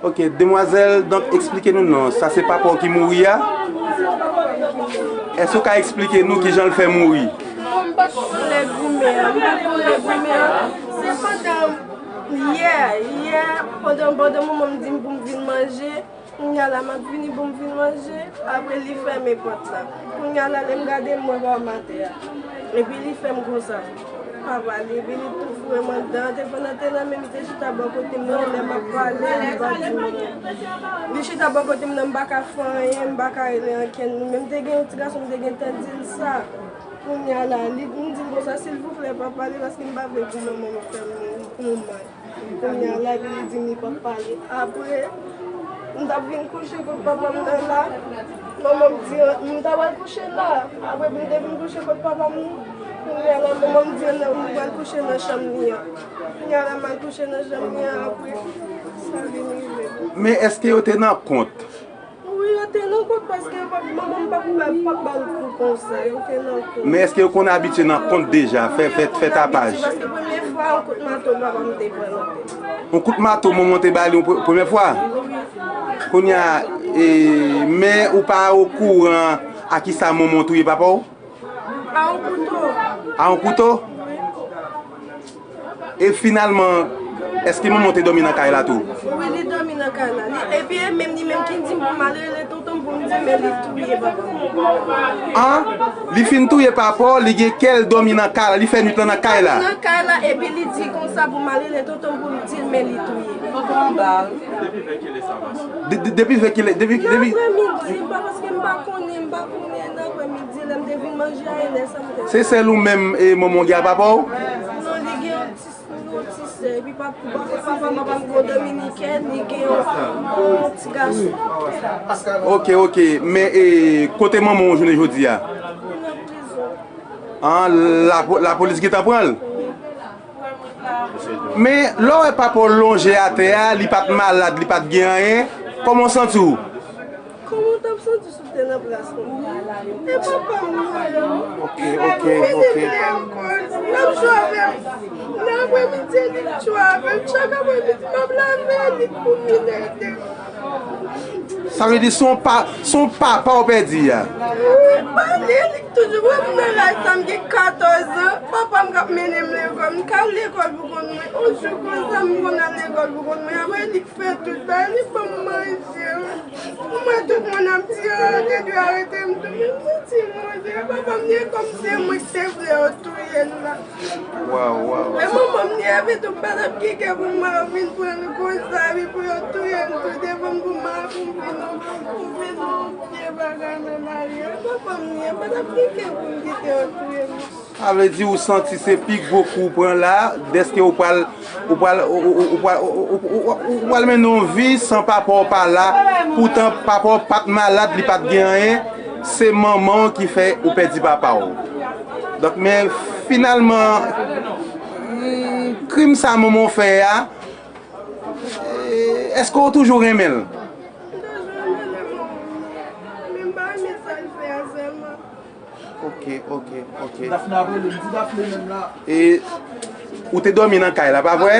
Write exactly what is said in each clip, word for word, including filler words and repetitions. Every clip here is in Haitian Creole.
Ok, demwazèl, donk eksplike nou non. Sa se papa w ki mouri a? Èske w ka eksplike nou kijan l fè mouri? Bon, m pa t konnen goumen an, m pa t konnen goumen an. Se pandan yè, yè, pandan, pandan manman m di m pou m vin manje, kounye a la m ap vini pou m vin manje, apre li fèmen pòt la. Kounye a la, lè m gade, m wè papa m atè a. Epi li fè m konsa. Pa pale, epi li tou foure m anndan. Telefòn nan te nan men m, li te chita bò kote m nan, lè m ap pale, li pa di m anyen. Li chita bò kote m nan, m pa ka fè anyen, m pa ka rele ankenn moun. Men m te gen yon ti gason, m te gentan di l sa. Kounye a la, li, m di l konsa, silvouplè, pa pale, paske m pa vle pou manman m fè m mouri, pou m mal. Kounye a la, li di m li p ap pale. Apre, m t ap vin kouche kot papa m nan la. Manman m di, m ta pral kouche la. Apre, m te vin kouche kot papa m. Kounye a la, manman m di, non, m pral kouche nan chanm li an. Kounye a la, m al kouche nan chanm li an. Apre, sa vin rive. Men èske yo te nan kont? Wi, yo te nan kont paske yo p ap, manman m p ap ba, p ap ba l kou konsa. Yo te nan kont. Men èske yo konn abitye nan kont deja, fè, fè, fè tapaj? Paske premye fwa, yon kout mato papa m te pran nan tèt. Yon kout mato manman te ba li yon pre-, premye fwa? Kounye a, e, men ou pa okouran a kisa manman w touye papa w? A yon kouto. A yon kouto? Wi. E finalman, èske manman w te dòmi nan kay la tou? Wi, li dòmi nan kay la. Li, epi e menm li menm ki di m pou m al rele tonton m pou m di men li touye papa m. An? Li fin touye papa w, li gen kè l dòmi nan kay la, li fè nwit lan nan kay la. Nan kay la, epi li di konsa pou m al rele tonton m pou m di l men li touye. Tonton m ba l. De-, de-, depi vè kilè, depi, depi. Nan aprèmidi, pa paske m pa konnen, m pa konnen nan aprèmidi, lè m te vin manje a, e lè sa m te. Se sèl ou menm e manman w gen a papa w? Non, li gen yon ti, yon ti sè, epi pa, pa, papa m, papa m gon dominikèn, li gen yon, yon ti gason. Ok, ok, men e, kote manman w jounen jodi a? Li nan prizon. An, lapo-, lapolis gentan pran l? Men, lè w wè papa w lonje atè a, li pa t malad, li pa t gen anyen, kòman w santi w? Kòman w t ap santi w si w te nan plas mwen? E papa m mwen. Ok, ok, ok. L ap jwe avè m. Nan aprèmidi, li jwe avè m. Chak aprèmidi, m ap lave li pou vin ede m. Sa vle di se yon pa, se yon papa w pèdi a. Wi, pa li, li toujou wè m nan laj sa, m gen katòz an. Papa m k ap mennen m lekòl, m ka al lekòl pou kont mwen. Yon jou konsa, m konn al lekòl pou kont mwen. Apre, li k fè tout bagay, li ban m manje. Mwen, tout moun ap di, ah, te dwe arete m tou, men m santi m manje. Papa m, li kòm se mwen ki te vle yo touye l la. Waw, waw. E manman m, li epi tou, m pa t ap gen kè pou m al vin pran l konsa, epi pou yo touye l tou devan m, pou m al, pou m vin, pou m vin yon vye bagay nan lari a. Papa m, li, m pa t ap gen kè pou m kite yo touye m. Sa vle di ou santi se pi gwo kou ou pran la, dèske ou pral, ou pral, ou, ou, ou, ou pral, ou, ou, ou, ou, ou pral mennen yon vi san papa w pa la, poutan papa w pa t malad, li pa t gen anyen, se manman w ki fè ou pèdi papa w. Donk, men finalman, mm, krim sa manman w fè a, e, èske w toujou renmen l? M toujou renmen manman m, men m pa renmen sa l fè a sèlman. Ok, ok, ok. Dafne ap rele m, di Dafne menm la. E ou te dòmi nan kay la, pa vre?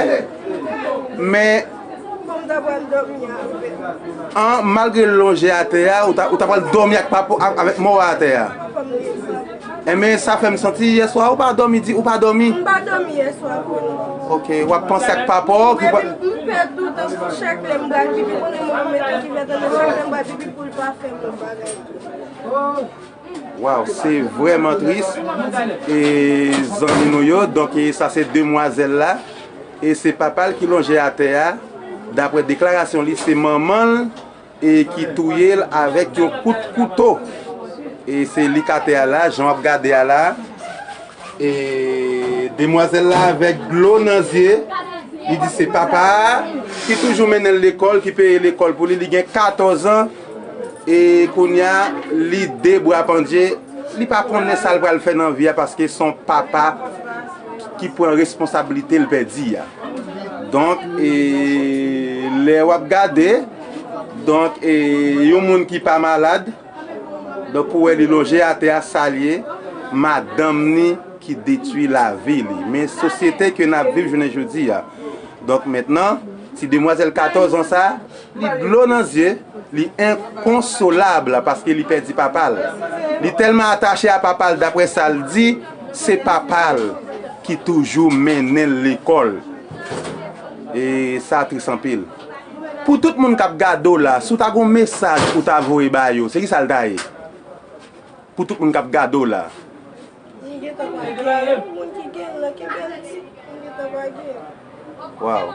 Men. Bon, m ta pral dòmi avè l. An, malgre l lonje atè a, ou ta, ou ta pral dòmi ak papa, ak, avèk mò a atè a? Papa m li sa. Enben, sa fè m santi yèswa ou pa dòmi, di, ou pa dòmi? M pa dòmi yèswa, konnen. Ok, w ap panse ak papa w ki pa. M pè, m pè tout, tankou chak lè m pral pipi, konnen mwen menm ki fè tande chak lè m pral pipi pou l pa fè m yon bagay tou. Waw, se vrèman tris. E zanmi nou yo, donk, e sa se demwazèl la. E se papa l ki lonje atè a. Daprè deklarasyon li, se manman l, e ki touye l avèk yon kout kouto. E se li k atè a la, jan w ap gade a la. E demwazèl la avèk dlo nan zye, li di se papa a ki toujou mennen l lekòl, ki peye lekòl pou li, li gen katòz an, e kounye a, li de bra pandye, li pa konnen sa l pral fè nan vi a, paske se yon papa ki pran responsablite l pèdi a. Donk, e lè w ap gade, donk, e yon moun ki pa malad, donk, ou wè li lonje atè a, sa l ye, madanm ni ki detwi lavi li. Men sosyete ke n ap viv jounen jodi a. Donk, mentnan, ti demwazèl katòz an sa, Li dlo nan zye, li enkonsolab paske li pèdi papa l. Li tèlman atache a papa l, daprè sa l di, se papa l ki toujou mennen l lekòl. E sa tris anpil. Pou tout moun k ap gade w la, si w ta gen yon mesaj pou w ta voye ba yo, se ki sa l ta ye? Pou tout moun k ap gade w la. Li gentan pa gen moun ki gen l lan, kenbe l di. Li gentan pa gen. Waw.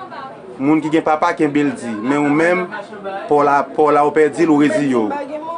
Moun ki gen papa, kenbe l di. Men ou menm, pa w la, pa w la, ou pèdi l, ou reziye w.